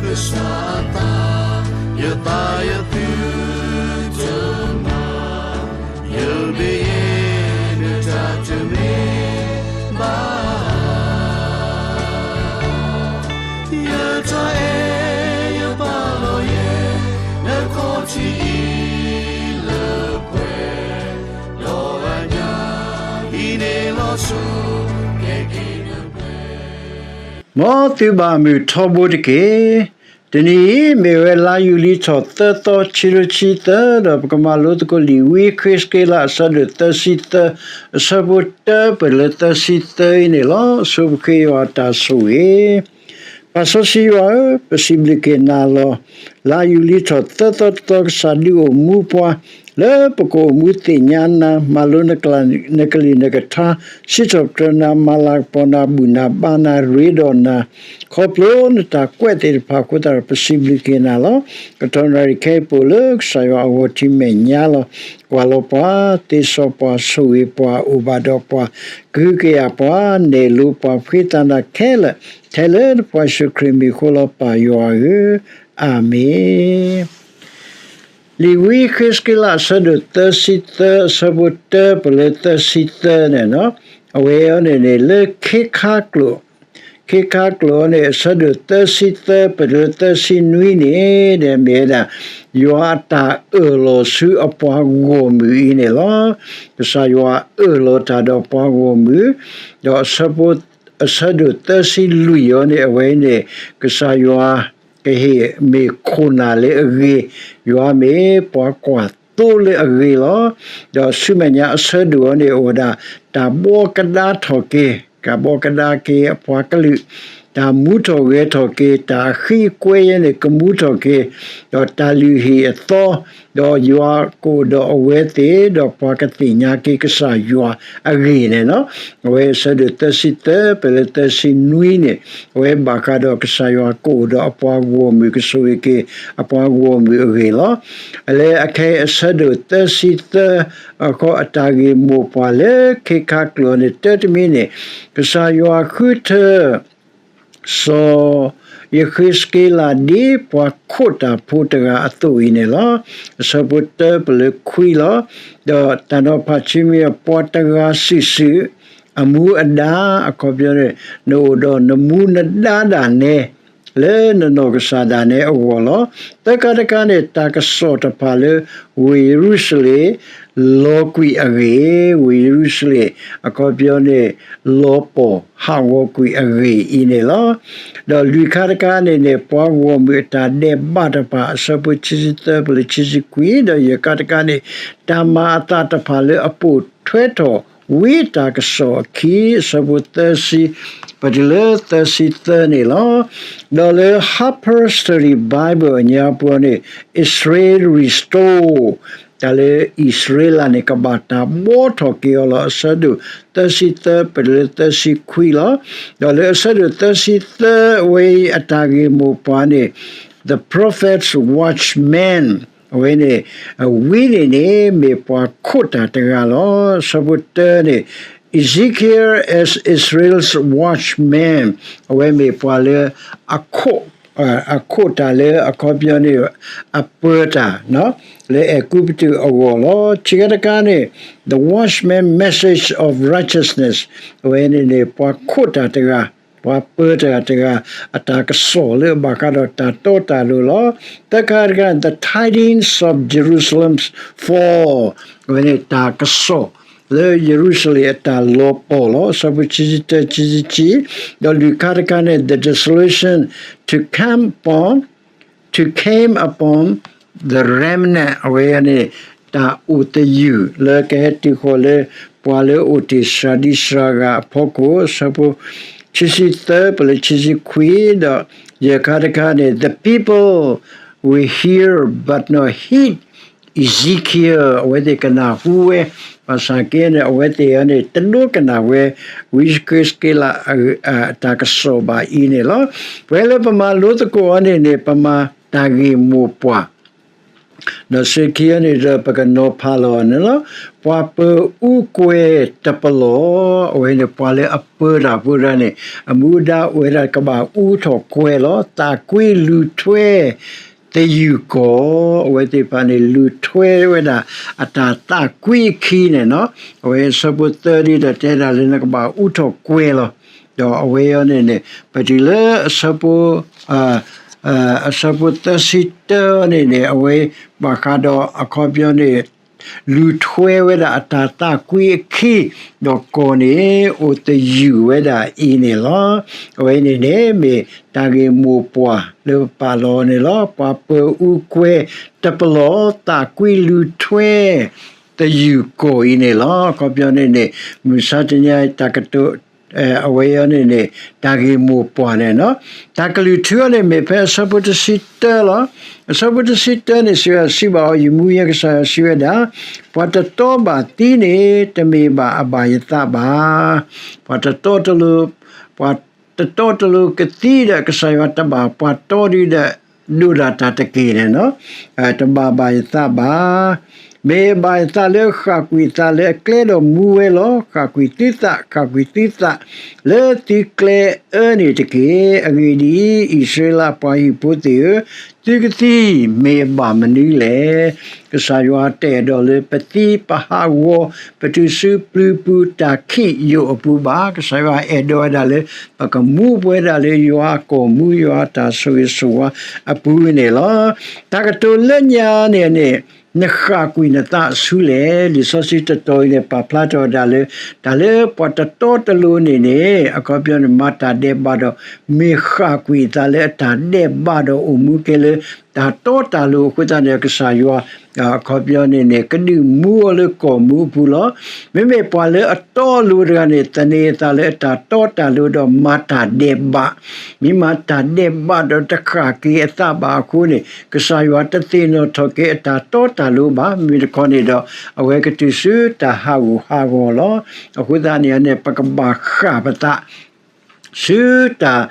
ကစၢ်အသး, ယသးယသုတမၤ, ယမ့ၢ်ယဲနတၢ်တမ့ၢ်ဘၣ်. ယတၢ်အဲၣ်ယပာ်လီၤယဲ နခီၣ်ထံးအံၤလၢပှဲၤ, ဒီးအညၣ်အံၤန့ၣ်လီၤဆီ ကဲက့ၤနပှဲၤ. မ်သုဘၣ်မုာ်ထီဘိတက့ၢ်. တနံၤအံၤ မ့ၢ်ဝဲလါယူၤလံထီၣ်သၢသီ ခံကထိခံဆံသၢ ဒီးပကမၤလိသကိးလံာ်ဝံဃ့းစက့လး အဆၢဒိၣ်သၢဆံသၢ အဆၢဖိတၢပၢၢ်လၢသၢဆံသၢအံၤန့ၣ်လီၤ. ဆိပဃ့ယွၤအတၢ်ဆိၣ်ဂ့ၤ ပၢ်စီဆှံယွၤဧၢ, ပစံးဘျုးက့ၤနၤလီၤ. လါယူၤလံထီၣ်သၢသီတသီ ကစၢ်ဒုးအိၣ်မူပှၤ လၢပကအိၣ်မူသ့ၣ်ညါနၤ, မၤလိနကလုၢ်နကထါ, စံးထီၣ်ပတြၢၤနၤ, မၤလၤကပီၤနၤ, ဘူၣ်နၤဘါနၤ, ရ့ဒီးနၤ, ခီဖျိနတၢ်ကွဲးသ့ၣ်တဖၣ်အဃိသတးဒီး ပစံးဘျုးက့ၤနၤလီၤ. ကတီၢ်နၣ်ရံၣ်ခဲအံၤပအိၣ်လၢကစၢ်ယွၤအဂီၢ်ထံးမဲာ်ညါလီၤ. ကွၢ်လီၤပှၤ, သ့စီပှၤ, ဆိၣ်ဂ့ၤပှၤ, အိၣ်ဘၣ်ဒီးပှၤ, ကဟုကယာ်ပှၤ, နဲၣ်လိပှၤ, ဖှံသးနၤခဲလၢာ်, ထဲလၢနဖိယ့ၣ်ၡူးခရံာ်မံၤအဃိလီၤ ပၢ်ယွၤဧၢ, အၤမ့ၣ်. လံာ်ဝံဃ့းစက့လး အဆၢဒိၣ်သၢဆံသၢ အဆၢဖိတၢပၢၢ်လၢသၢဆံသၢန့ၣ်, အဝဲအံၤန့ၣ်န့ၣ် လၢခ့ခါကျိာ်, ခ့ခါကျိာ်အံၤန့ၣ် အဆၢဒိၣ်သၢဆံသၢ ပၢၢ်လၢသၢဆံနွံန့ၣ် မ့ၢ်ဝဲဒၣ် ယွၤအတၢ်အၢၣ်လီၤဆူအပှၤဂီၢ်မုၢ်အံၤန့ၣ်လီၤ. ကစၢ်ယွၤအၢၣ်လီၤတၢ်ဒီးပှၤဂီၢ်မုၢ်, ဒီးအဆၢဖိ အဆၢဒိၣ်သၢဆံလွံၢ်အံၤန့ၣ် အဝဲအံၤန့ၣ် ကစၢ်ယွၤ ကဟ့ၣ်မ့ၢ်ခိၣ်နၢ်လၢအဂ့ၤ, ယွၤမ့ၢ်ပှၤကွၢ်သိလၢအဂ့ၤလီၤ. ဒီးဆူမဲာ်ညါအဆၢဒိၣ်အံၤန့ၣ် အိၣ်ဝဲဒၣ် တၢ်ဘှီကဒါထီၣ်က့ၤ, တၢ်ဘှီကဒါက့ၤအပှၤကလုာ်, တၢ်မူထီၣ်ဂဲၤထီၣ်က့ၤ, တၢ်ဃံကွဲယဲန့ၣ် ကမူထီၣ်က့ၤ, ဒီးတၢ်လုၢ်ဟံၣ်အသီ, ဒီးယွၤကအိၣ်ဒီးအဝဲသ့ၣ်, ဒီးပှၤကသ့ၣ်ညါက့ၤကစၢ်ယွၤအဂ့ၢ်န့ၣ်လီၤ. အဝဲအဆၢဒိၣ်သၢဆံသၢ ပၢၢ်လၢသၢဆံနွံန့ၣ် အဝဲဘၣ်ဃးဒီးကစၢ်ယွၤကအိၣ်ဒီးအပှၤဂီၢ်မုၢ် ကဆိၣ်ဂ့ၤက့ၤအပှၤဂီၢ်မုၢ်အဂ့ၢ်လီၤ. လၢအခဲအံၤအဆၢဒိၣ်သၢဆံသၢ အခီအတၢ်ဂ့ၢ်မိၢ်ပှၢ်လၢခ့ခါကျိာ်န့ၣ် တၢတမံၤန့ၣ် ကစၢ်ယွၤဃုထၢ စီၤယဃ့းစက့လးဒ်ပှၤခိးတၢ်ဖိတဂၤအသိးအံၤန့ၣ်လီၤ. အဆၢဖိတၢပၢၢ်လၢခွံလီၤ. ဒီးတၢ်နီၤဖးဆံမ့ၢ် ပှၤတဂၤစုာ်စုာ် အမူအဒါ အခီပညီန့ၣ် နအိၣ်ဒီးနမူနဒါဒၣ်နဲ လၢနနီၢ်ကစၢ်ဒၣ်နဲအဂီၢ်လီၤ. သၢခါတခါန့ၣ် တၢ်ကစီၣ်တဖၣ်လၢ ဝ့ၢ်ယရူၤၡလ့ၣ် လီၤကွံာ်အဂ့ၢ်, ဝ့ၢ်ယရူၤၡလ့ၣ် အခီပညီန့ၣ် လီၤပှီၢ်ဟးဂီၤကွံာ်အဂ့ၢ်အံၤန့ၣ်လီၤ. ဒီးလွံၢ်ခါတခါန့ၣ်န့ၣ် ပှၤဂီၢ်မုၢ်အတၢ်ဒဲးဘးတဖၣ် အဆၢဖိခံဆံသၢ ပၢၢ်လၢခံဆံခွံ, ဒီးယဲၢ်ခါတခါန့ၣ် တၢ်မၤအသးတဖၣ်လၢအပိာ်ထွဲထီၣ် ဝံတၢ်ကစီၣ်အခံ အဆၢဖိသၢဆံ ပတုၤလၢသၢဆံသၢန့ၣ်လီၤ. ဒီးလၢ Harper Study Bible အညါပူၤန့ၣ် Israel Restore တၢ်လၢအံၣ်စရ့လးန့ၣ် ကဘၣ်တၢ်ဘှီထီၣ်က့ၤအီၤလီၤ. အဆၢဒိၣ်သၢဆံသၢ ပတုၤလၢသၢဆံခွံလီၤ. ဒီးလၢအဆၢဒိၣ်သၢဆံသၢ အဝဲအံၤအတၢ်ဂ့ၢ်မိၢ်ပှၢ်န့ၣ် The Prophet's Watchman အဝဲန့ၣ် ဝံန့ၣ်န့ၣ် မ့ၢ်ပှၤခိးတၢ်တဂၤလီၤ. အဆၢဖိတၢန့ၣ် Ezekiel as Israel's watchman အဝဲမ့ၢ်ပှၤလၢ အခိးတၢ်လၢအခီပညီန့ၣ် အပၢတၢ် လၢအဲၤကူပတူးအဂီၢ်လီၤ. ခံခါတခါန့ၣ် The Watchman Message of Righteousness အဝဲန့ၣ်န့ၣ် ပှၤခိးတၢ်တဂၤ, ပှၤပၢတၢ်တဂၤ အတၢ်ကစီၣ်လၢအဘၣ်ဃးဒီးတၢ်တီတၢ်လိၤလီၤ. သၢခါတခါန့ၣ် The Tidings of Jerusalem's Fall အဝဲန့ၣ်တၢ်ကစီၣ်လၢယရူၤၡလ့ၣ်အတၢ်လီၤပှီၢ်လီၤ. အဆၢဖိခံဆံတၢ ခံဆံခံ, ဒီးလွံၢ်ခါတခါန့ၣ် The Desolation to come upon, to came upon the remnant အဝဲန့ၣ် တၢ်အိၣ်သယုၢ်လၢကဟဲတုၤဃီၤလၢ ပှၤလၢအအိၣ်တ့ၢ်စှၤဒံစှၤဂၤအဖီခိၣ် အဆၢဖိခံဆံသၢ ပၢၢ်လၢခံဆံခွံ, ဒီးယဲၢ်ခါတခါန့ၣ် The people will hear but not heed Ezekiel အဝဲသ့ၣ်ကနၢ်ဟူဝဲ, ဘၣ်ဆၣ်က့န့ၣ် အဝဲသ့ၣ်အံၤန့ၣ် တဒိကနၣ်ဝဲ ဝံဃ့းစက့လး အတၢ်ကစီၣ်ဘၣ်အံၤန့ၣ်လီၤ. ပဝဲလၢပမၤလိသကိးအီၤန့ၣ်န့ၣ် ပမၤတၢ်ဂ့ၢ်မိၢ်ပှၢ် ဒီးစဲခံအံၤန့ၣ်ဒီး ပကနီၤဖးလီၤန့ၣ်လီၤ. ပှၤပၢၤအူကွဲၤတပလီၢ်, အဝဲန့ၣ် ပှၤလၢအပၢၤတၢ်ဖိတဂၤန့ၣ် အမူအဒါအိၣ်ဝဲဒၣ်ကဘၣ်အူထီၣ်ကွဲၤလီၤ. သးကွံလူၤထွဲ သယုၢ်ကီၢ်, အဝဲသ့ၣ်တဖၣ်န့ၣ် လူၤထွဲဝဲဒၣ်အတၢ်သးကွံအခံန့ၣ်လီၤ. အဝဲအဆၢဖိသၢဒ်ဒီးတဲဒၣ်လၢနကဘၣ်အူထီၣ်ကွဲၤလီၤ. ဒီးအဝဲအံၤန့ၣ်န့ၣ် ပတုၤလၢအဆၢဖိ အဆၢဖိသၢဆံတၢန့ၣ်န့ၣ် အဝဲဘၣ်ဃးဒီးအခီပညီန့ၣ် လူၤထွဲဝဲဒၣ်အတၢ်သးကွံအခံ, ဒီးကီၢ်န့ၣ်အိၣ်သယုၢ်ဝဲဒၣ်အံၤန့ၣ်လီၤ. အဝဲန့ၣ်န့ၣ် မ့ၢ်တၢ်ဂ့ၢ်မိၢ်ပှၢ်လၢပပာ်လီၤန့ၣ်လီၤ. ပှၤပၢၤအူကွဲၤတပလီၢ် သးကွံလူၤထွဲ သယုၢ်ကီၢ်အံၤန့ၣ်လီၤ. အခီပညီန့ၣ်န့ၣ် မုၢ်ဆါတနံၤအံၤ တၢ်ကတိၤ အဝဲအံၤန့ၣ်န့ၣ် တၢ်ဂ့ၢ်မိၢ်ပှၢ်န့ၣ်လီၤ. တၢ်ကလုၢ်ထူအံၤန့ၣ် မ့ၢ်ဖဲအဆၢဖိတဆံတၢလီၤ. အဆၢဖိတဆံတၢန့ၣ် စံးဝဲဒၣ်, စံးဘၣ်အီၤ, ယမူယကစၢ်ယွၤစံးဝဲဒၣ်, ပှၤတတီဘၣ်သံန့ၣ် တမ့ၢ်ဘၣ်အဘၣ်ယသးဘၣ်. ပှၤတတီတလိၤ, ပှၤတတီတလိၤကသံဒီး ကစၢ်ယွၤတဘၣ်ပှၤတီဒုဒီး ဒိၣ်ဒၣ်တၢ်တက့ၢ်န့ၣ်လီၤ. တဘၣ်ဘၣ်ယသးဘၣ်. မ့ၢ်ဘၣ်ယသးလၢဃၣ်ကွံာ်သးလၢအကျဲဒီးမူဝဲလီၤ. ဃၣ်ကွံာ်သုသး, ဃၣ်ကွံာ်သုသး လၢသုကျဲအၢန့ၣ်တက့ၢ်. အဂ့ၢ်ဒ်အံၤ, အံၣ်စရ့လးပှၤဟံၣ်ဖိသ့ၣ်ဧၢ, သုကသံမ့ၢ်အဘၣ်မနုၤလဲၣ်. ကစၢ်ယွၤတအဲၣ်ဒိးလၢပသံပဟးဂီၤ ပတုၤဆူပျုၤပူၤတၢ်ခံးယိာ်အပူၤဘၣ်. ကစၢ်ယွၤအဲၣ်ဒိးဝဲဒၣ်လၢ ပကမူပဝဲဒၣ်လၢယွၤအကီၢ်မူ ယွၤအတၢ်ဆိၣ်ဂ့ၤဆိၣ်ဝါအပူၤန့ၣ်လီၤ. တၢ်ကတိၤလၢညါန့ၣ်န့ၣ် နဃၣ်ကွံာ်နသးဆူလဲၣ်. လံာ်စီဆှံတတီၤအံၤန့ၣ် ပာ်ဖျါထီၣ်ဝဲဒၣ်လၢ တၢ်လၢပှၤတတီတလိၤန့ၣ်န့ၣ် အခီပညီန့ၣ် မၤတၢ်ဒဲးဘးဒီး မ့ၢ်ဃၣ်ကွံာ်အသးလၢအတၢ်ဒဲးဘးဒီးအိၣ်မူက့ၤလၢ တၢ်တီတၢ်လိၤအဃိသတးန့ၣ် ကစၢ်ယွၤ အခီပညီန့ၣ်န့ၣ် ကဒုးမူအီၤလၢကီၢ်မူအပူၤလီၤ. မ့မ့ၢ်ပှၤလၢအတီအလိၤတဂၤန့ၣ် သန့ၤအသးလၢအတၢ်တီတၢ်လိၤဒီးမၤတၢ်ဒဲးဘး, မ့ၢ်မၤတၢ်ဒဲးဘးဒီးတဃၣ်က့ၤအသးဘၣ်အဃိန့ၣ် ကစၢ်ယွၤတသ့ၣ်နီၣ်ထီၣ်က့ၤအတၢ်တီတၢ်လိၤဘၣ်. မ့မ့ၢ်တခီန့ၣ်ဒီး အဝဲကတုၤဆူတၢ်ဟးဂူာ်ဟးဂီၤလီၤ. အဃိသတးန့ၣ်န့ၣ် ပကဘၣ်ဃၣ်ပသး ဆူတၢ်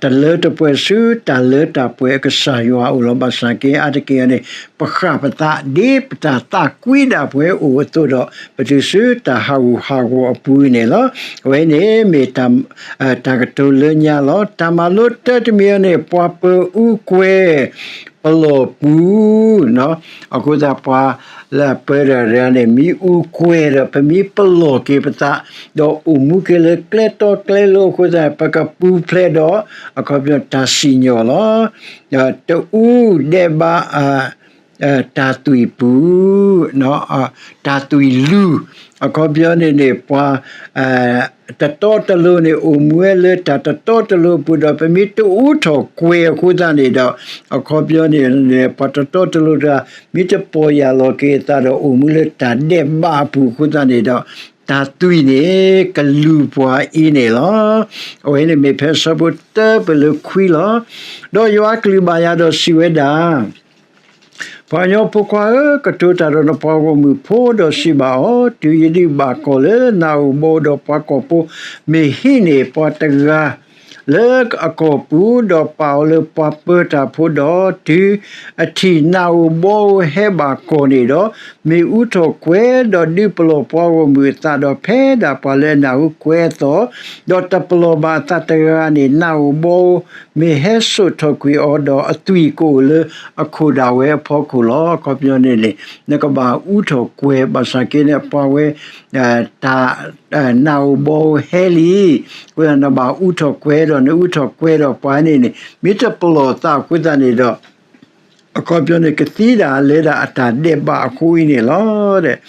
တလၢတပှဲၤ ဆူတၢ်လၢတၢ်ပှဲၤအကစၢ်ယွၤအအိၣ်လီၤ. ဘၣ်ဆၣ်က့အါတက့ၢ်အံၤန့ၣ် ပဃၣ်ပသးဒ်ပတၢ်သးကွံဒၣ်ပှဲၤအိၣ်အသိးဒီး ပတုၤဆူတၢ်ဟးဂူာ်ဟးဂီၤအပူၤန့ၣ်လီၤ. အဝဲန့ၣ်မ့ၢ် တၢ်ကတိၤလၢညါလီၤ. တၢ်မၤလိတၢတမံၤအံၤန့ၣ် ပှၤပၢၤအူကွဲၤ ပလီၢ်ပူၤ အဃိသတး ပှၤလၢအပၢတၢ်တဂၤန့ၣ် မ့ၢ်အူကွဲၤဒီး ပမ့ၢ်ပလီၢ်က့ၤပသး ဒီးအိၣ်မူက့ၤလၢကျဲတီကျဲလိၤအဃိသတး ပကပူၤဖျဲးဒီး အခီပညီတၢ်စံၣ်ညီၣ်လီၤ. တအူဒဲးဘး တၢ်သွံၣ်ပူၤ တၢ်သွံၣ်လူၤ အခီပညီန့ၣ်န့ၣ် ပှၤ တတီတလိၤန့ၣ် အိၣ်မူဝဲလၢတၢ်တတီတလိၤအပူၤဒီး ပမ့ၢ်တအူထီၣ်ကွဲၤအဃိသတးန့ၣ်ဒီး အခီပညီန့ၣ် ပှၤတတီတလိၤတဂၤ မ့ၢ်တပီၢ်ယၢ်လီၤက့ၤအသးဒီး အိၣ်မူလၢတၢ်ဒဲးဘးအပူၤအဃိသတးန့ၣ်ဒီး တၢ်သွံၣ်န့ၣ် ကလူၤပှၤအံၤန့ၣ်လီၤ. အဝဲန့ၣ်မ့ၢ်ဖဲဆၢဖိတၢပလၢခွံလီၤ. ဒီးယွၤအကလုၢ်ဘၣ်ယၤဒီးစံးဝဲဒၣ် ပှၤကညီဖိခွါဧၢ, ကတိၤတၢ်ဒီးနပှၤဂီၢ်မုၢ်ဖိဒီးစံးဘၣ်အီၤ, တုၤယဒုးဘၣ်ကီၢ်လၢနၢ်ဧိၤဘီဧိၤဒီး ပှၤကီၢ်ဖိမ့ၢ်ဟံးန့ၢ်ပှၤတဂၤ လၢအကီၢ်ပူၤ, ဒီးပာ်အီၤလၢပှၤပၢတၢ်ဖိဒီး, တုၤအထံၣ်နၢ်ဧိၤဘီဧိၤဟဲဘၣ်ကီၢ်န့ၣ်ဒီး, မ့ၢ်အူထီၣ်ကွဲၤဒီးဒုးပလီၢ်ပှၤဂီၢ်မုၢ်အသးဒီး, ဖဲဒၣ်ပှၤလၢအနၢ်ဟူကွဲၤအသီၣ်, ဒီးတပလီၢ်ဘၣ်အသးတဂၤန့ၣ် နၢ်ဧိၤဘီဧိၤ မ့ၢ်ဟဲစိာ်ထီၣ်ကွံာ်အီၤဒီး အသွံၣ်ကအိၣ်လၢအခိၣ်ဒၣ်ဝဲအဖီခိၣ်လီၤ. အခီပညီန့ၣ်န့ၣ် နကဘၣ်အူထီၣ်ကွဲၤ ဘၣ်ဆၣ်က့န့ၣ် ပှၤဝဲ တၢ် နၢ်ဧိၤဘီဧိၤဟဲလံ, အဃိသတးနဘၣ်အူထီၣ်ကွဲၤဒီး နအူထီၣ်ကွဲၤဒီးပှၤန့ၣ်န့ၣ် မ့ၢ်တပလီၢ်သးအဃိသတးန့ၣ်ဒီး အခီပညီန့ၣ် ကသံဒၣ်လဲၤဒၣ်အတၢ်ဒဲးဘးအဃိအံၤန့ၣ်လီၤ.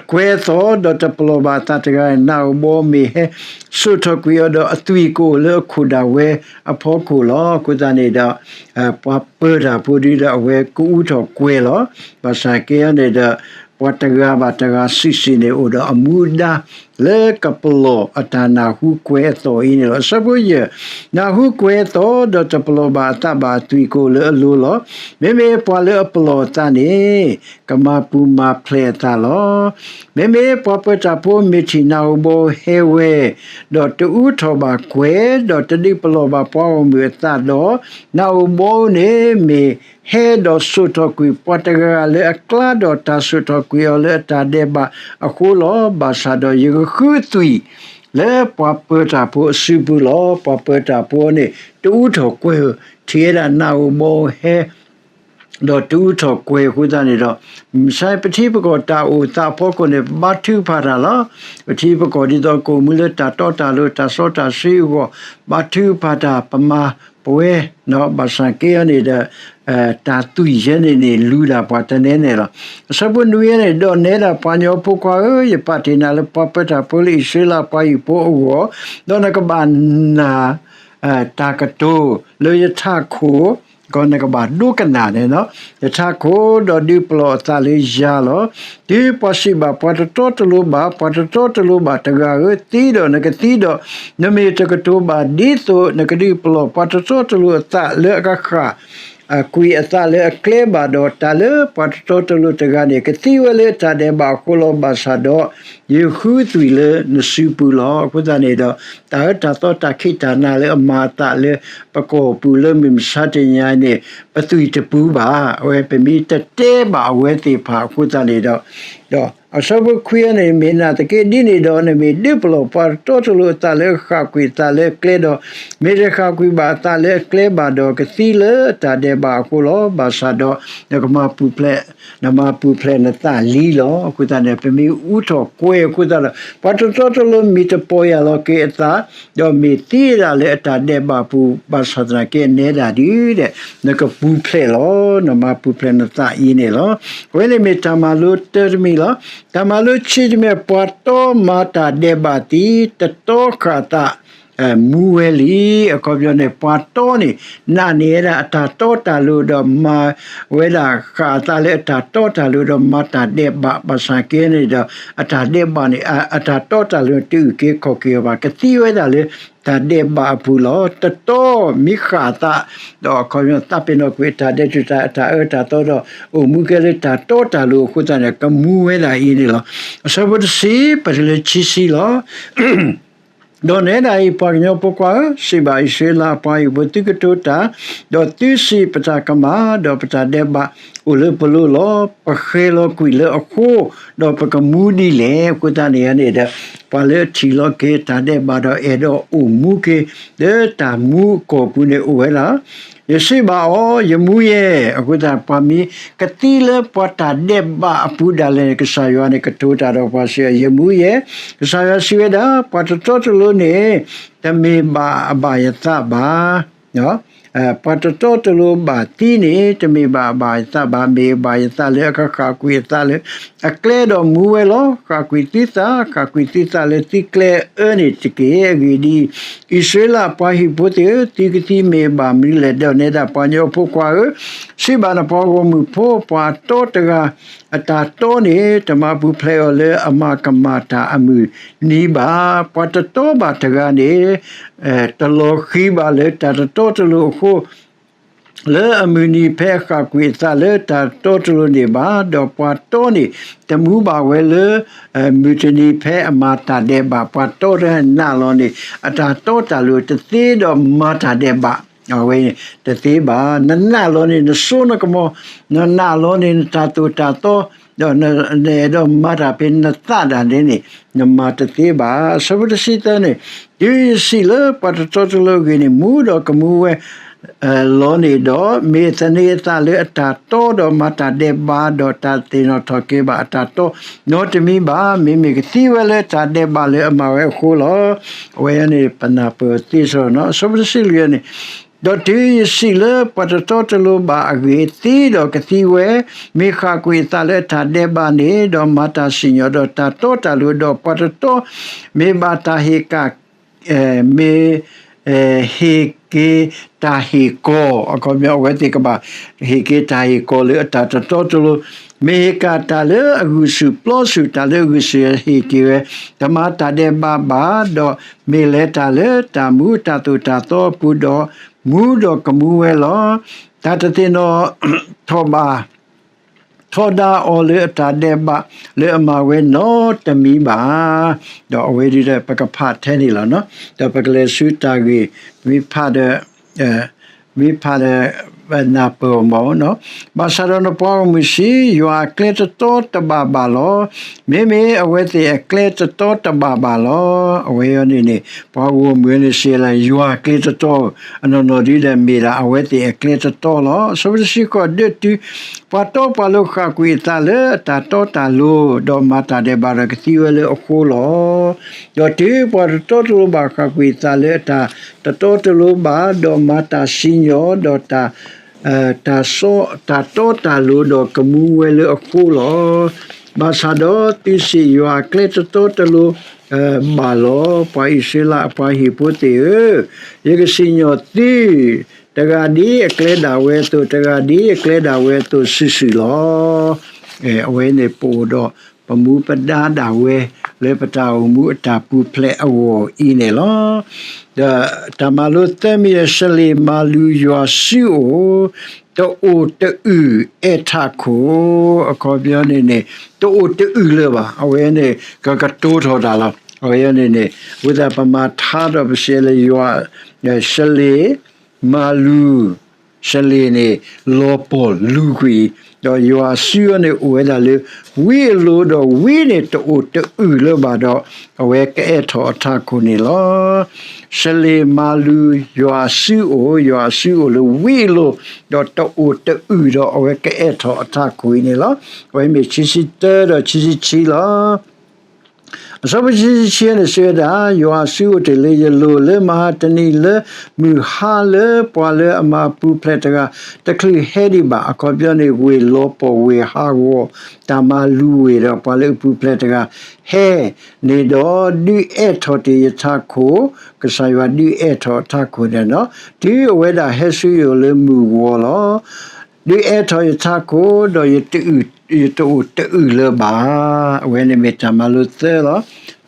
ကွဲၤအသီၣ်ဒီးတပလီၢ်ဘၣ်အသးတဂၤ နၢ်ဧိၤဘီဧိၤမ့ၢ်ဟဲစိာ်ထီၣ်ကွံာ်အီၤဒီး အသွံၣ်ကအိၣ်လၢအခိၣ်ဒၣ်ဝဲအဖီခိၣ်လီၤ. အဃိသတးန့ၣ်ဒီး ပှၤပၢတၢ်ဖိဒုဒီးအဝဲကအူထီၣ်ကွဲၤလီၤ. ဘၣ်ဆၣ်က့န့ၣ်ဒီး ပှၤတဂၤဘၣ်တဂၤစုာ်စုာ်န့ၣ် အိၣ်ဒီးအမူအဒါ လၢကပလီၢ်အတၢ်နၢ်ဟူကွဲအသီၣ်အံၤန့ၣ်လီၤ. အဆၢဖိယဲၢ်, နၢ်ဟူကွဲအသီၣ်, ဒီးတပလီၢ်ဘၣ်အသးဘၣ်အသွံၣ်ကအိၣ်လၢအလိၤလီၤ. မ့မ့ၢ်ပှၤလၢအပလီၢ်အသးန့ၣ် ကမၤပူၤမၤဖျဲးအသးလီၤ. မ့မ့ၢ်ပှၤပၢၤတၢ်ဖိမ့ၢ်ထံၣ်နၢ်ဧိၤဘီဧိၤဟဲဝဲ, ဒီးတအူထီၣ်ဘၣ်ကွဲၤ, ဒီးတဒုးပလီၢ်ဘၣ်ပှၤဂီၢ်မုၢ်အသးဒီး, နၢ်ဧိၤဘီဧိၤန့ၣ်မ့ၢ် ဟဲဒီးစိာ်ထီၣ်ကွံာ်ပှၤတဂၤဂၤလၢအကျါ, ဒီးတၢ်စိာ်ထီၣ်ကွံာ်အီၤလၢအတၢ်ဒဲးဘးအဃိလီၤ. ဘၣ်ဆၣ်ဒီးယကဃုအသွံၣ်လၢပှၤပၢၤတၢ်ဖိအစုပူၤလီၤ. ပှၤပၢၤတၢ်ဖိန့ၣ် တအူထီၣ်ကွဲၤဧိၤ, ထံၣ်ဝဲဒၣ်နၢ်ဧိၤဘီဧိၤဟဲ ဒီးတအူထီၣ်ကွဲၤအဃိသတးန့ၣ်ဒီး, မ့ၢ်ပထံပကီၢ်တၢ်အိၣ်သးအဖီခိၣ်န့ၣ် ပဘါထုကဖၣ်တၢ်လီၤ. ပထံပကီၢ်ဒ်သိးကအိၣ်မူလၢတၢ်တီတၢ်လိၤ တၢ်စီတၢ်ဆှံအဂီၢ်, ဘါထုကဖၣ်တၢ် ပမၤပဝဲ, ဘၣ်ဆၣ်က့အီၤန့ၣ်ဒီး တၢ်သွံၣ်ယဲန့ၣ်န့ၣ် လူၤဒၣ်ပှၤတနဲနဲလီၤ. အဆၢဖိနွံန့ၣ်, ဒီးနဲဒၣ်ပှၤကညီဖိခွါဧၢ, ယပာ်တ့ၢ်နၤလၢပှၤပၢၤတၢ်ဖိလၢအံၣ်စရ့လးပှၤဟံၣ်ဖိအဂီၢ်, ဒီးနကဘၣ်နာ် တၢ်ကတိၤလၢယထးခိၣ်, ဒီးနကဘၣ်ဒိကနၣ်န့ၣ်လီၤ. ယထးခိၣ်, ဒီးဒုးပလီၢ်အသးလၢယၤလီၤ. တုၤပှၤစံးဘၣ်ပှၤတတီတလိၤဘၣ်, ပှၤတတီတလိၤဘၣ်တဂၤဧၢ, သံဒီးနကသံဒီး, နမ့ၢ်တကတိၤဘၣ်ဒ်သိးနကဒုးပလီၢ်ပှၤတတီတလိၤအသးလၢအကဃၣ် ကွံာ်အသးလၢအကျဲဘၣ်ဒီး, တၢ်လၢပှၤတတီတလိၤတဂၤန့ၣ် ကသံဝဲလၢတၢ်ဒဲးဘးအဃိလီၤ. ဘၣ်ဆၣ်ဒီး ယဃုသွံၣ်လၢနစုပူၤလီၤ. အဃိသတးန့ၣ်ဒီး တၢ်အၢတၢ်သီတၢ်ခံးတၢ်နၤလၢအမၤအသးလၢပကီၢ်ပူၤလၢမုၢ်မဆါတနံၤအံၤန့ၣ် ပသွံၣ်တပူၤဘၣ်. အဝဲပမ့ၢ်တတဲဘၣ်အဝဲသ့ၣ်တဖၣ်အဃိသတးန့ၣ်ဒီး, ဒီးအဆၢဖိခွံန့ၣ်, မ့ၢ်နာ်သက့ဒ်န့ၣ်ဒီး, နမ့ၢ်ဒုးပလီၢ်ပှၤတတီတလိၤအသးလၢအကဃၣ်ကွံာ်အသးလၢအကျဲဒီး, မ့ၢ်တဃၣ်ကွံာ်ဘၣ်အသးလၢအကျဲဘၣ်ဒီး, ကသံလၢတၢ်ဒဲးဘးအဃိလီၤ. ဘၣ်ဆၣ်ဒီး နကမၤပူၤဖျဲး, နမၤပူၤဖျဲးနသးလံလီၤ. အဃိသတးန့ၣ် ပမ့ၢ်အူထီၣ်ကွဲၤအဃိသတးဒီး ပှၤတတီတလိၤမ့ၢ်တပီၢ်ယၢ်လီၤက့ၤအသး, ဒီးမ့ၢ်သံဝဲဒၣ်လၢအတၢ်ဒဲးဘးပူၤ, ဘၣ်ဆၣ်သနာ်က့နဲဒၣ်ဒုးဒီး, နကပူၤဖျဲးလီၤ. နမၤပူၤဖျဲးနသးအံၤန့ၣ်လီၤ. အဝဲန့ၣ်မ့ၢ်တၢ်မၤလိတၢ်တမံၤလီၤ. တၢ်မၤလိဆံးတမံၤ, ပှၤတီမၤတၢ်ဒဲးဘးသံ, တတီဃၣ်သး မူဝဲလံ. အခီပညီန့ၣ် ပှၤတီန့ၣ် နာ်န့ၢ်ဝဲဒၣ်အတၢ်တီတၢ်လိၤဒီးမၤဝဲဒၣ်ဃၣ်အသးလၢအတၢ်တီတၢ်လိၤဒီးမၤတၢ်ဒဲးဘး, ဘၣ်ဆၣ်က့န့ၣ်ဒီး အတၢ်ဒဲးဘးန့ၣ် အတၢ်တီတၢ်လိၤတအုၣ်က့ၤခီၣ်က့ၤအီၤဘၣ်, ကသံဝဲဒၣ်လၢတၢ်ဒဲးဘးအပူၤလီၤ. တတီမ့ၢ်ဃၣ်အသး ဒီးအခီပညီသးပ့ၤနီၣ်ကွံာ်အတၢ်ဒဲးတၢ်အၢတၢ်သီဒီး အိၣ်မူကဲလၢတၢ်တီတၢ်လိၤအဃိသတးန့ၣ် ကမူဝဲဒၣ်အံၤန့ၣ်လီၤ. အဆၢဖိတဆံ ပတုၤလၢခံဆံလီၤ. ဒီးနဲဒၣ်အံၤ ပှၤကညီဖိခွါဧၢ, စံးဘၣ်အံၣ်စရ့လးအပှၤဟံၣ်ဖိ, သုကတိၤတၢ်, ဒီးသုစံး, ပတၢ်ကမၣ်, ဒီးပတၢ်ဒဲးဘးအိၣ်လၢပလိၤလီၤ. ပဃဲၤလီၤကွံာ်လၢအဃိ, ဒီးပကမူဒ်လဲၣ်. အဃိသတးန့ၣ်န့ၣ်ဒီး ပှၤလၢအထံၣ်လီၤက့ၤတၢ်ဒဲးဘးဒီးအဲၣ်ဒိးအိၣ်မူက့ၤ လၢတၢ်မူအကီၢ်ပူၤန့ၣ်အိၣ်ဝဲဒၣ် ယစံးဘၣ်အီၤ, ယမူယဲၢ်, အဃိသတး ပှၤမ့ၢ်ကသံလၢပှၤတၢ်ဒဲးဘးအပူၤဒၣ်လဲာ်န့ၣ် ကစၢ်ယွၤန့ၣ်ကတိၤတၢ်ဒီးပှၤစံး, ယမူယဲၢ်, ကစၢ်ယွၤစံးဝဲဒၣ်, ပှၤတတီတလိၤန့ၣ် တမ့ၢ်ဘၣ်အဘၣ်ယသးဘၣ်. ပှၤတတီတလိၤဘၣ်သံန့ၣ် တမ့ၢ်ဘၣ်အဘၣ်ယသးဘၣ်, မ့ၢ်အဘၣ်ယသးလၢအကဃၣ်ကွံာ်အသးလၢအကျဲဒီးမူဝဲလီၤ. ဃၣ်ကွံာ်သုသး, ဃၣ်ကွံာ်သုသးလၢသုကျဲအၢန့ၣ်တက့ၢ်. အဂ့ၢ်ဒ်အံၤ, အံၣ်စရ့လးအပှၤဟံၣ်ဖိသ့ၣ်ဧၢ, သုကသံမ့ၢ်အဘၣ်မနုၤလဲၣ်. ဒီးနဲဒၣ်ပှၤကညီဖိခွါဧၢ, စံးဘၣ်နပှၤဂီၢ်မုၢ်ဖိ, ပှၤတီတဂၤ အတၢ်တီန့ၣ် တမၤပူၤဖျဲးအီၤလၢအမၤကမၣ်တၢ်အမုၢ်နံၤဘၣ်. ပှၤတတီဘၣ်တဂၤန့ၣ် တလီၤဃံၤဘၣ်လၢတၢ်တတီတလိၤအဃိ လၢအမုၢ်နံၤဖဲအဃၣ်ကွံာ်အသးလၢတၢ်တတီတလိၤန့ၣ်ဘၣ်, ဒီးပှၤတီန့ၣ် တမူဘၣ်ဝဲလၢ မုၢ်တနံၤဖဲအမၤတၢ်ဒဲးဘး. ပှၤတီတဂၤနာ်လီၤန့ၣ် အတၢ်တီတၢ်လိၤတသ့ဒီးမၤတၢ်ဒဲးဘး အဝဲန့ၣ် တသ့ဘၣ်. နနာ်လီၤန့ၣ် နစိနကမီၤ, နနာ်လီၤန့ၣ် နတၢ်သိၣ်တၢ်သီ, ဒီးနအဲၣ်ဒိးမၤတၢ်ဖဲနသးဒၣ်န့ၣ်န့ၣ် နမၤတသ့ဘၣ်. အဆၢဖိတဆံသၢန့ၣ်, တုၤယစံးလၢပှၤတတီတလိၤအဂ့ၢ်န့ၣ် မူဒီးကမူဝဲ လီၤန့ၣ်ဒီး, မ့ၢ်သန့ၤအသးလၢအတၢ်တီဒီးမၤတၢ်ဒဲးဘး, ဒီးတၢ်သ့ၣ်နီၣ်ထီၣ်က့ၤဘၣ်အတၢ်တီနီတမံၤဘၣ်. မ့မ့ၢ်ကသံဝဲလၢတၢ်ဒဲးဘးလၢအမၤဝဲအဃိလီၤ. အဝဲန့ၣ်ပနၢ်ပၢၢ်သ့စ့ၢ်ကီးနီၤ. အဆၢဖိတဆံလွံၢ်န့ၣ်, ဒီးတုၤယစံးလၢပှၤတတီတလိၤဘၣ်အဂ့ၢ်, သံဒီးကသံဝဲ, မ့ၢ်ဃၣ်ကွံာ်အသးလၢအတၢ်ဒဲးဘးန့ၣ်, ဒီးမၤတၢ်စံၣ်ညီၣ်ဒီးတၢ်တီတၢ်လိၤ, ဒီးပှၤတတီ မ့ၢ်ဘၣ်တၢ်ဟ့ၣ်ကၣ် မ့ၢ် ဟ့ၣ်က့ၤတၢ်ဟ့ၣ်ကီၤ, အခီပညီအဝဲသ့ၣ်ကဘၣ် ဟ့ၣ်က့ၤတၢ်ဟ့ၣ်ကီၤလၢအတၢ်တတီတလိၤ မ့ၢ်ဟ့ၣ်ကၣ်တၢ်လၢအဂုာ်ဆူၣ် ပျီဆူၣ်တၢ်လၢအဂုာ်ဆူၣ်ဟ့ၣ်က့ၤဝဲ, တမၤတၢ်ဒဲးဘးဘၣ်, ဒီးမ့ၢ်လဲၤတၢ်လၢတၢ်မူအတၢ်သိၣ်တၢ်သီအပူၤ, ဒီးမူဒီးကမူဝဲလီၤ. တၢ်တသ့ၣ်နီၣ်ထီၣ်ဘၣ် ထီဒါအီၤလၢအတၢ်ဒဲးဘးလၢအမၤဝဲနီတမံၤဘၣ်. ဒီးအဝဲဒ်ဒီး ပကဖးထဲန့ၣ်လီၤ. ဒီးပကလဲၤဆူတၢ်ဂ့ၢ် မ့ၢ်ဖးဒီး မ့ၢ်ဖးဒီး နၢ်ပၢၢ်အီၤမးနီၤ. ဘၣ်ဆၣ်ဒီးနပှၤဂီၢ်မုၢ်စံး, ယွၤအကျဲတတီတဘၣ်ဘၣ်လီၤ. မ့မ့ၢ်အဝဲသ့ၣ်အကျဲတတီတဘၣ်ဘၣ်လီၤ. အဝဲအံၤန့ၣ်န့ၣ် ပှၤဂီၢ်မုၢ်န့ၣ်စံးလၢ ယွၤအကျဲတတီ အနီၢ်နီၢ်ဒ်ဒီး မ့ၢ်ဒၣ်အဝဲသ့ၣ်အကျဲတတီလီၤ. အဆၢဖိတဆံဃိး ဒၢတုၤ ပှၤတီပှၤလိၤဃၣ်ကွံာ်အသးလၢအတၢ်တီတၢ်လိၤ, ဒီးမၤတၢ်ဒဲးဘးဒီးကသံဝဲလၢအဃိလီၤ. ဒီးတုၤပှၤတတီတလိၤဘၣ်ဃၣ်ကွံာ်အသးလၢအတၢ်တတီတလိၤဘၣ်, ဒီးမၤတၢ်စံၣ်ညီၣ်, ဒီးတၢ် တၢ်စီ တၢ်တီတၢ်လိၤဒီးကမူဝဲလၢအဃိလီၤ. ဘၣ်ဆၣ်ဒီးသုစံး, ယွၤအကျဲတတီတလိၤ ဘၣ်လီၤ. ပှၤအံၣ်စရ့လးအပှၤဟံၣ်ဖိသ့ၣ်ဧၢ, ယကစံၣ်ညီၣ်သု, တဂၤဒ်အကျဲဒၣ်ဝဲအသိး, တဂၤဒ်အကျဲဒၣ်ဝဲအသိးစုာ်စုာ်လီၤ. အဝဲန့ၣ်ပအိၣ်ဒီး ပမူပဒါဒၣ်ဝဲ လၢပတၢ်အိၣ်မူအတၢ်ပူၤဖျဲးအဂီၢ်အံၤန့ၣ်လီၤ. ဒီးတၢ်မၤလိသၢမံၤ စလ့ၣ်မၤလူၤယွၤစုအိၣ်, တအိၣ်တအုၣ်အဲၣ်ထးခိၣ်, အခီပညီန့ၣ်န့ၣ် တအိၣ်တအုၣ်လၢၤဘၣ်. အဝဲန့ၣ် ကကတိၤထီၣ်တၢ်လီၤ. အဝဲန့ၣ်န့ၣ် အဃိသတးပမၤထါဒီးပစံးလၢယွၤ စလ့ၣ် မၤလူၤ စလ့ၣ်န့ၣ် လီၤပှီၢ်လူၤကွံာ်, ဒီးယွၤစုအီၤန့ၣ်အိၣ်ဝဲဒၣ်လၢ ဝံအလိၤဒီးဝံန့ၣ်တအိၣ်တအုၣ်လၢၤဘၣ်ဒီး အဝဲကအဲၣ်ထီၣ်အထးခိၣ်န့ၣ်လီၤ. စလ့ၣ်မၤလူၤယွၤစုအိၣ်, ယွၤစုအိၣ်လၢဝံအလိၤ, ဒီးတအိၣ်တအုၣ်ဒီးအဝဲကအဲၣ်ထီၣ်အထးခိၣ်အံၤန့ၣ်လီၤ. အဝဲမ့ၢ်ခံဆံတၢဒီးခံဆံခံလီၤ. အဆၢဖိခံဆံခံန့ၣ်စံးဝဲဒၣ်, ယွၤစုအိၣ်တ့ၢ်လၢယလိၤလၢမဟါတနံၤလၢ မုၢ်ဟါလၢပှၤလၢအမၤပူၤဖျဲးတဂၤ တချုးဟဲဒံးဘၣ်. အခီပညီန့ၣ် ဝ့ၢ်လီၤပှီၢ်ဝ့ၢ်ဟးဂီၤ တၢ်မၤလူၤဝ့ၢ်ဒီးပှၤလၢအပူၤဖျဲးတဂၤ ဟဲန့ၣ်ဒီး ဒုးအဲၣ်ထီၣ်တ့ၢ်ယထးခိၣ်, ကစၢ်ယွၤဒုးအဲၣ်ထီၣ်အထးခိၣ်န့ၣ်လီၤ. တုၤအဝဲဒၣ်ဟဲဆူယအိၣ်လၢမုၢ်ဂီၤလီၤ. ဒုးအဲၣ်ထီၣ်ယထးခိၣ်, ဒီးယတအိၣ်တအုၣ်လၢၤဘၣ်. အဝဲန့ၣ်မ့ၢ်တၢ်မၤလိသၢလီၤ.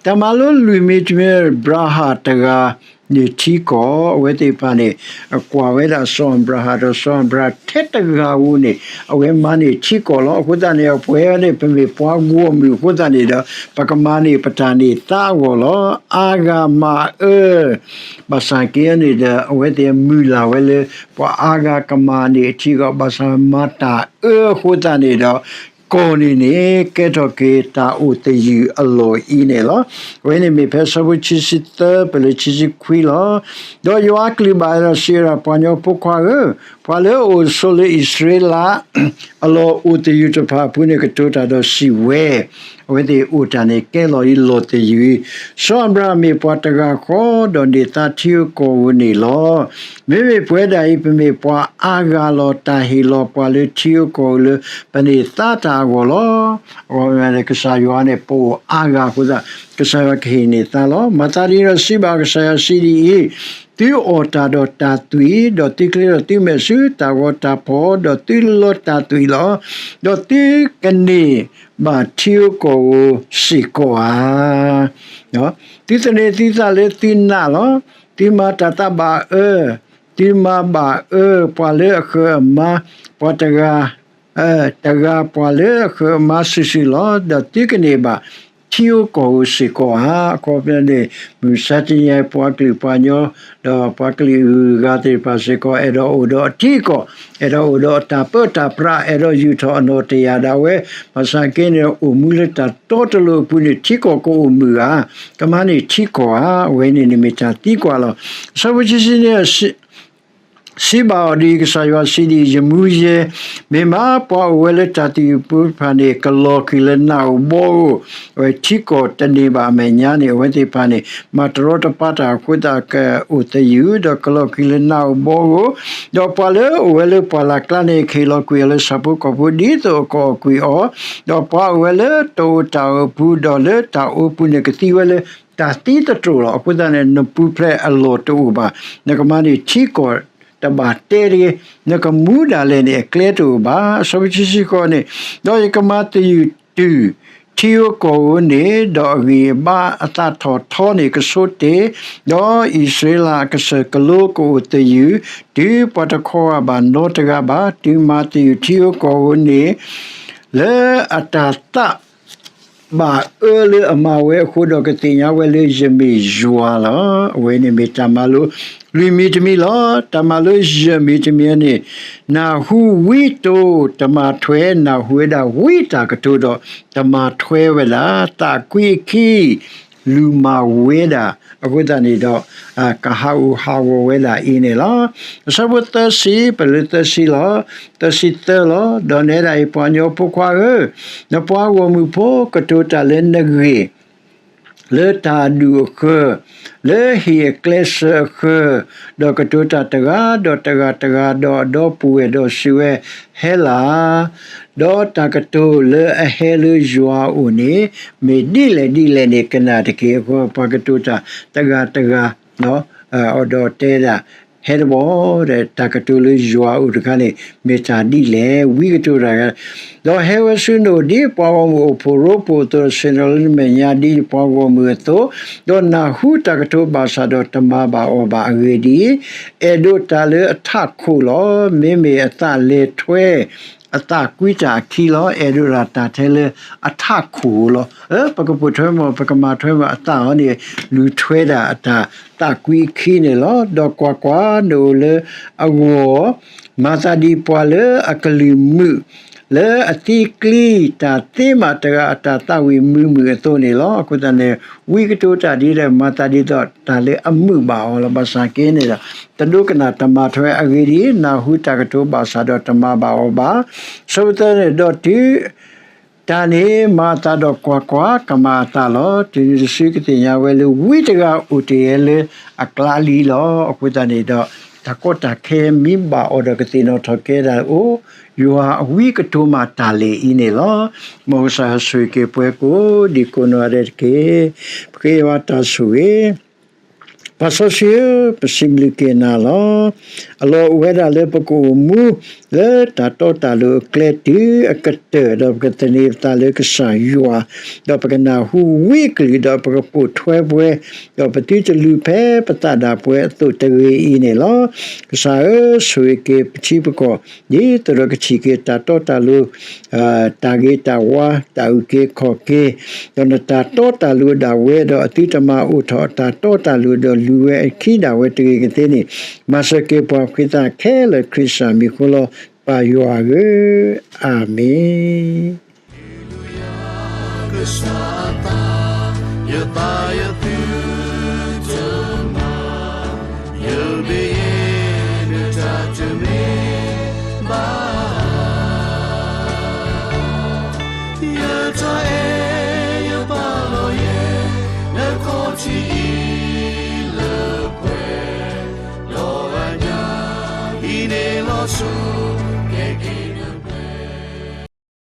တၢ်မၤလိလွံၢ်မံၤတမံၤ ဘြၤဟၣ်တဂၤန့ၣ်ထံကီၢ်, အဝဲသ့ၣ်တဖၣ်န့ၣ် ကွၢ်ဝဲဒၣ်စီၤအၤဘြၤဟၣ်ဒီးစီၤအၤဘြၤဟၣ်ထဲတဂၤဧိၤန့ၣ် အဝဲမၤန့ၢ်ထံကီၢ်လီၤ. အဃိသတးန့ၣ် ပဝဲန့ၣ် ပမ့ၢ်ပှၤဂီၢ်မုၢ်အဃိသတးန့ၣ်ဒီး ပကမၤန့ၢ်ပတၢ်န့ၢ်သါအဂီၢ်လီၤ. အါဂၤမၤအၢ ဘၣ်ဆၣ်က့န့ၣ်ဒီး အဝဲသ့ၣ်မုၢ်လၢ်ဝဲလၢ ပှၤအါဂၤကမၤန့ၢ်အထံကီၢ် ဘၣ်ဆၣ်မၤတၢ်အၢအဃိသတးန့ၣ်ဒီး ကီၢ်န့ၣ်န့ၣ် ကဲထီၣ်က့ၤတၢ်အိၣ်သယုၢ်အလီၢ်အံၤန့ၣ်လီၤ. အဝဲန့ၣ်မ့ၢ်ဖဲဆၢဖိခံဆံသၢ ပလၢခံဆံခွံလီၤ. ဒီးယွၤအကလုၢ်ဘၣ်ဒီးစံးဝဲဒၣ် ပှၤကညီဖိခွါဧၢ, ပှၤလၢအအိၣ်ဆိးလၢအံၣ်စရ့လး အလီၢ်အိၣ်သယုၢ်တဖၣ်အပူၤန့ၣ် ကတိၤတၢ်ဒီးစံးဝဲ, အဝဲသ့ၣ်အိၣ်တၢ်န့ၣ်ကဲလီၤအံၤလီၢ်သယုၢ်, စီၤအၤဘြၤဟၣ်မ့ၢ်ပှၤတဂၤဃီ ဒီးန့ၢ်သါထံဧိၤကီၢ်ဧိၤန့ၣ်လီၤ. မ့မ့ၢ်ပဝဲဒၣ်အံၤ ပမ့ၢ်ပှၤအါဂၤလီၤ. တၢ်ဟ့ၣ်လီၤပှၤလၢထံဧိၤကီၢ်ဧိၤလၢ ပန့ၢ်သါတၢ်အဂီၢ်လီၤ. ကစၢ်ယွၤန့ၣ် ပအိၣ်အါဂၤအဃိသတး ကစၢ်ယွၤကဟ့ၣ်န့ၢ်သါလီၤ. မၤသးဒ်န့ၣ်ဒီးစံးဘၣ်ကစၢ်ယွၤစံးဒ်အံၤ, သုအီၣ်တၢ်ဒီးတၢ်သွံၣ်, ဒီးသုကျဲထီၣ်သုမဲာ်ဆူတၢ်ဂီၤတၢ်ဖီၣ်, ဒီးသုလီတၢ်သွံၣ်လီၤ. ဒီးသုကန့ၢ်ဘၣ်ထံဧိၤကီၢ်ဧိၤစ့ၢ်ကီးဧါ. သုသန့ၤသုသးလၢသုနးလီၤ. သုမၤတၢ်သးဘၣ်အၢ, သုမၤဘၣ်အၢပှၤလၢအဃၢၤအမါ, ပှၤတဂၤ တဂၤပှၤလၢအဃၢၤအမါစုာ်စုာ်လီၤ. ဒီးသုကန့ၢ်ဘၣ်ထံဧိၤကီၢ်ဧိၤစ့ၢ်ကီးဧါ. အခီပညီန့ၣ် မုၢ်မဆါတနံၤအံၤ ပှၤကလုာ်ပှၤကညီ ဒီးပှၤကလုာ်ဂုၤဂၤသ့ၣ်တဖၣ်စ့ၢ်ကီး အဲၣ်ဒိးအိၣ်ဒီးအထံအကီၢ်, အဲၣ်ဒိးအိၣ်ဒီးအတၢ်ပၢတၢ်ပြး, အဲၣ်ဒိးယူာ်ထီၣ်အနီၣ်တယာ်ဒၣ်ဝဲ, ဘၣ်ဆၣ်က့န့ၣ် အိၣ်မူလၢတၢ်တီတလိၤအပူၤန့ၣ် ထံကီၢ်ကအိၣ်မုာ်ဧါ. ကမၤန့ၢ်ထံကီၢ်ဧါ. အဝဲန့ၣ်န့ၣ်မ့ၢ်တၢ်သံကွၢ်လီၤ. အဆၢဖိခံဆံန့ၣ် စံးဘၣ်အီၤဒ်အံၤ, ကစၢ်ယွၤစံးဒ်အံၤ, ယမူယဲ, မ့ၢ်မးပှၤအိၣ်ဝဲလၢတၢ်သယုၢ်ပူၤတဖၣ်န့ၣ် ကလီၤဃံၤလၢနးဧိၤဘီဧိၤ, အဝဲထံကီၢ်တန့ၢ်ဘၣ်အမဲာ်ညါန့ၣ် အဝဲသ့ၣ်တဖၣ်န့ၣ် မၤတရီတပါတၢ်အဃိသတး ကအိၣ်သယုၢ် ဒီးကလီၤဃံၤလၢနးဧိၤဘီဧိၤ, ဒီးပှၤလၢအအိၣ်ဝဲလၢပှၢ်လၢ်ကျါန့ၣ် ကဟ့ၣ်လီၤကွံာ်အီၤလၢဆၣ်ဖိကီၢ်ဖိ ဒ်သိးအကအီၣ်ကွံာ်အီၤ, ဒီးပှၤအိၣ်ဝဲလၢတၢ်အိၣ်တၢ်အၢအပူၤ ဒီးလၢတၢ်အိပူၤန့ၣ် ကသံဝဲလၢတၢ်သံသတြိာ်လီၤ. အဃိသတးန့ၣ် နပူၤဖျဲးအလီၢ်တအိၣ်ဘၣ်. နကမၤန့ၢ်ထံကီၢ် တဘၣ်တဲတဂ့ၤ, နကမူဒၣ်လဲာ်န့ၣ် အကျဲတအိၣ်ဘၣ်. အဆၢဖိခံဆံဃိးန့ၣ်, ဒီးယကမၤသယုၢ်တုၤ ထံဧိၤကီၢ်ဧိၤန့ၣ်, ဒီးအဂံၢ်အဘါအသးထီၣ်ထီန့ၣ်ကဆိတ့ၢ်, ဒီးအံၣ်စရ့လးအကစၢၢ်ကလိကအိၣ်သယုၢ်, တုၤပှၤတခီဂာ်ဘၣ်နီတဂၤဘၣ်, တုၤမၤသယုၢ်ထံဧိၤကီၢ်ဧိၤန့ၣ် လၢအတၢ်သးဘၣ်အၢလၢအမၤဝဲအဃိဒီး ကသ့ၣ်ညါဝဲလၢယမ့ၢ်ယွၤလီၤ. အဝဲန့ၣ်မ့ၢ်တၢ်မၤလိလွံၢ်မံၤတမံၤလီၤ. တၢ်မၤလိယဲၢ်မံၤတမံၤန့ၣ်, နၢ်ဟူဝံကတိၤတမၤထွဲ, နၢ်ဟူဝဲဒၣ်ဝံတၢ်ကတိၤဒီးတမၤထွဲဝဲဒၣ်, သးကွံအခံ လူၤမၤဝဲဒၣ်, အဃိသတးန့ၣ်ဒီး ကဟးအိၣ်ဟးဂီၤဝဲဒၣ်အံၤန့ၣ်လီၤ. အဆၢဖိသၢဆံ, ပလၢသၢဆံလီၤ. သၢဆံသၢလီၤ. ဒီးနဲဒၣ်အံၤ ပှၤကညီဖိခွါဧၢ, နပှၤဂီၢ်မုၢ်ဖိကတိၤတၢ်လၢနဂ့ၢ် လၢတၢ်အဒူၣ်အဃၢၤ, လၢဟံၣ်အကျဲစၢၤအဃၢၤ, ဒီးကတိၤတၢ်တဂၤဒီးတဂၤတဂၤ, ဒီးအဒီပုၢ်ဝဲၢ်ဒီးစံးဝဲ, ဟဲလၢ်, ဒီးတၢ်ကတိၤလၢအဟဲလၢယွၤအအိၣ်န့ၣ် မ့ၢ်ဒ်လဲၣ်ဒ်လဲၣ်န့ၣ် ကနၣ်တက့ၢ်. အဃိပှၤကတိၤတၢ်တဂၤတဂၤ ဒီးတဲဒၣ်, ဟဲတဘီ, တၢ်ကတိၤလၢယွၤအအိၣ်တခါန့ၣ် မ့ၢ်တၢ်ဒ်လဲၣ်, ဝံကတိၤတၢ်, ဒီးဟဲဝဲဆူနအိၣ်ဒ်ပှၤဂီၢ်မုၢ်အိၣ်ဖှိၣ်ရိဖှိၣ်အသိး, ဆ့ၣ်နီၤလၢနမဲာ်ညါဒ်ပှၤဂီၢ်မုၢ်အသိး, ဒီးနၢ်ဟူတၢ်ကတိၤဘၣ်ဆၣ်ဒီးတမၤဘၣ်အီၤဘၣ်. အဂ့ၢ်ဒ်အံၤ, အဲၣ်ဒိးတၢ်လၢအထးခိၣ်လီၤ. မ့မ့ၢ်အသးလဲၤထွဲ အသးကွံတၢ်အခံလီၤ. အဲၣ်ဒိးဒၣ်တၢ်ထဲလၢအထးခိၣ်လီၤ. ပကပိာ်ထွဲမး ပကမၤထွဲမးအသးအီၤန့ၣ် လူၤထွဲဒၣ်အတၢ်သးကွံအခံန့ၣ်လီၤ. ဒီးကွၢ်ကွၢ်, နအိၣ်လၢအဂီၢ်, မၤသးဒ်ပှၤလၢအကလုၢ်မုာ်, လၢအသံကျံတၢ်သ့မးတဂၤ အတၢ်သးဝံၣ်မုာ်မုာ်အသိးန့ၣ်လီၤ. အဃိသတးန့ၣ် ဝံကတိၤတၢ်ဒ်လဲၣ် မၤသးဒ်သိးတၢ်လၢအမုာ်ဘၣ်အီၤလီၤ. ဘၣ်ဆၣ်က့န့ၣ်ဒီး တဒိကနၣ်တမၤထွဲ. အဂ့ၢ်ဒ်အံၤ, နၢ်ဟူတၢ်ကတိၤဘၣ်ဆၣ်ဒီးတမၤဘၣ်အီၤဘၣ်. ဆၢဖိသၢန့ၣ်, ဒီးတုၤ တၢ်န့ၣ်မၤအသးဒီးကွၢ်ကွၢ်, ကမၤအသးလီၤ. တုၤနုၤတစုကသ့ၣ်ညါဝဲလၢဝံတဂၤအိၣ်တ့ၢ်လၢအကျါလံလီၤ. အဃိသတးန့ၣ်ဒီး တၢ်ကီတၢ်ခဲမ့ၢ်ဘၣ်အီၤဒီးကသ့ၣ်နီၣ်ထီၣ်ကဲဒၣ်အိၣ်, ယွၤအဝံကတိၤမးတၢ်လဲၣ်အံၤန့ၣ်လီၤ. မ်ကစၢ်ဆိၣ်ဂ့ၤက့ၤပှၤကိးဒံကိးနီၢ်ဂၤဒဲးတက့ၢ်. ပဃ့ဘါတၢ်ဆိၣ်ဂ့ၤ ပၢ်စီဆှံဧၢ, ပစံးဘျုးက့ၤနၤလီၤ. အလီၢ်အိၣ်ဝဲဒၣ်လၢပကအိၣ်မူ လၢတၢ်တီတၢ်လိၤအကျဲတုၤအကတၢၢ်, ဒီးပကသန့ၤပသးလၢကစၢ်ယွၤ, ဒီးပကနၢ်ဟူဝံအကလုၢ်, ဒီးပကပိာ်ထွဲပှဲၤ, ဒီးပသုတလူၤဖဲပသးဒၣ်ပှဲၤအသိးတဂ့ၤအံၤန့ၣ်လီၤ. ကစၢ်ဧၢ, ဆိၣ်ဂ့ၤက့ၤပထံပကီၢ်, ဒ်သိးဒီးကထံၣ်က့ၤတၢ်တီတၢ်လိၤ တၢ်ဂ့ၤတၢ်ဝါ, တၢ်အုၣ်က့ၤခီၣ်က့ၤ, ဒီးနတၢ်တီတၢ်လိၤဒၣ်ဝဲ, ဒီးအသုတမၤအိၣ်ထီၣ်အတၢ်တီတၢ်လိၤ, ဒီးလူၤဝဲအခံဒၣ်ဝဲတဂ့ၤကသ့န့ၣ်, မၤစၢၤက့ၤပှၤဃံသးခဲလၢာ်ခရံာ်စၢ်မံၤဃိလီၤ. ပၢ်ယွၤဧၢ, အၤမ့ၣ်.